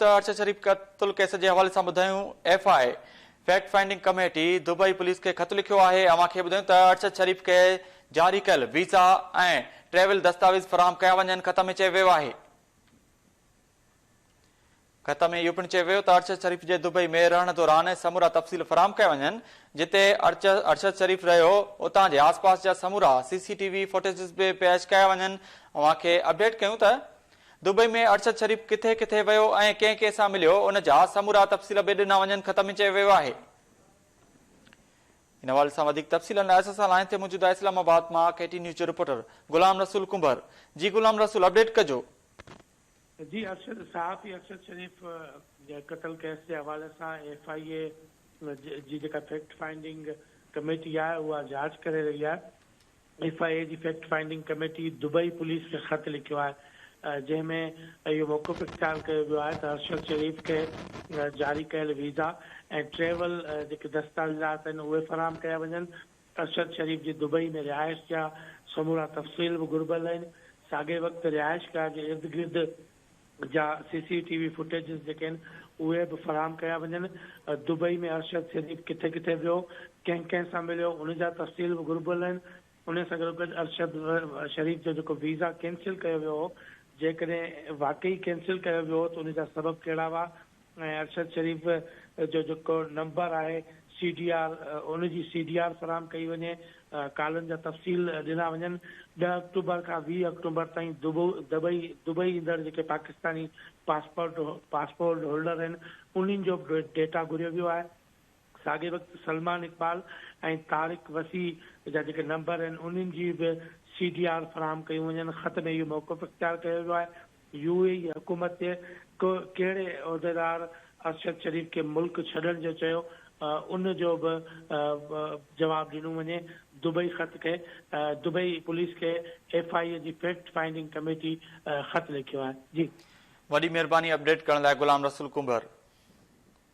ته ارشد شريف قتل ڪيس جي حوالي سان ٻڌايون F I A fact finding committee Dubai police کي خط لکيو آهي اوهان کي ٻڌايون ته ارشد شريف کي جاري ڪيل ويزا ۽ ٽريول دستاويز فراهم ڪيا وڃن خط ۾ چيو ويو آهي خط ۾ اهو پڻ چيو ويو ته ارشد شريف جي دبئي ۾ رهڻ دوران سمورا تفصيل فراهم ڪيا وڃن جتي ارشد شريف رهيو اتان جي آس پاس جا سمورا سي سي ٽي وي فوٽيجز به پيش ڪيا وڃن اوهان کي اپڊيٽ ڪيون ته دبئي ۾ ارشد شريف ڪٿي ڪٿي ويو ۽ ڪنهن ڪنهن سان مليو ان جا سمورا تفصيل به ڏنا وڃن خط ۾ چيو ويو آهي. ان حوالي سان وڌيڪ تفصيلن لاء اسان سان لائين تي موجود آهي اسلام آباد مان ڪي ٽي نيوز جو رپورٽر غلام رسول ڪنڀر جي غلام رسول اپڊيٽ ڪجو. جي ارشد صحافي ارشد شريف جي قتل ڪيس جي حوالي سان ايف I اي جي جيڪا فيڪٽ فائنڊنگ ڪميٽي آهي اها جاچ ڪري رهي آهي. ايف I اي جي fact finding committee Dubai police کي خط لکيو آهي جنهن ۾ اهو موقف اختيار ڪيو ويو آهي ته ارشد شريف کي جاري ڪيل ويزا ۽ ٽريول جيڪي دستاويزات آهن اهي فراهم ڪيا وڃن، ارشد شريف جي دبئي ۾ رهائش جا سمورا تفصيل به گهربل آهن، ساڳئي وقت رهائشگاهه جي اردگرد جا سي سي ٽي وي فوٽيجز جيڪي آهن اهي به فراهم ڪيا وڃن، دبئي ۾ ارشد شريف ڪٿي ڪٿي ويو، ڪنهن ڪنهن سان مليو ان جا تفصيل به گهربل آهن، ان سان گڏوگڏ ارشد شريف جو جيڪو ويزا ڪينسل ڪيو ويو هو جيڪڏهن واقعي ڪينسل ڪيو ويو هو ته ان جا سبب ڪهڙا هئا ۽ ارشد شريف جو جيڪو نمبر آهي سي ڊي آر ان جي سي ڊي آر فراهم ڪئي وڃي، ڪالن جا تفصيل ڏنا وڃن، ڏهه آڪٽوبر کان 20 آڪٽوبر تائين دبئي دبئي ايندڙ جيڪي پاڪستاني پاسپورٽ پاسپورٽ هولڊر آهن انهن جو به ڊيٽا گهريو ويو آهي، ساڳئي وقت سلمان اقبال ۽ طارق وسيع جا جيڪي نمبر آهن انهن جي به سي ڊي آر فراهم ڪيون وڃن، خط ۾ اهو موقف اختيار ڪيو ويو آهي يو اي اي حڪومت جي ڪهڙي عهديدار ارشد شريف کي ملڪ ڇڏڻ جو چيو ان جو به جواب ڏنو وڃي، دبئي خط کي دبئي پوليس کي ايف I اي جي فيڪٽ فائنڊنگ ڪميٽي خط لکيو آهي. جي. وڏي مهرباني اپڊيٽ ڪرڻ لاء غلام رسول ڪنڀر.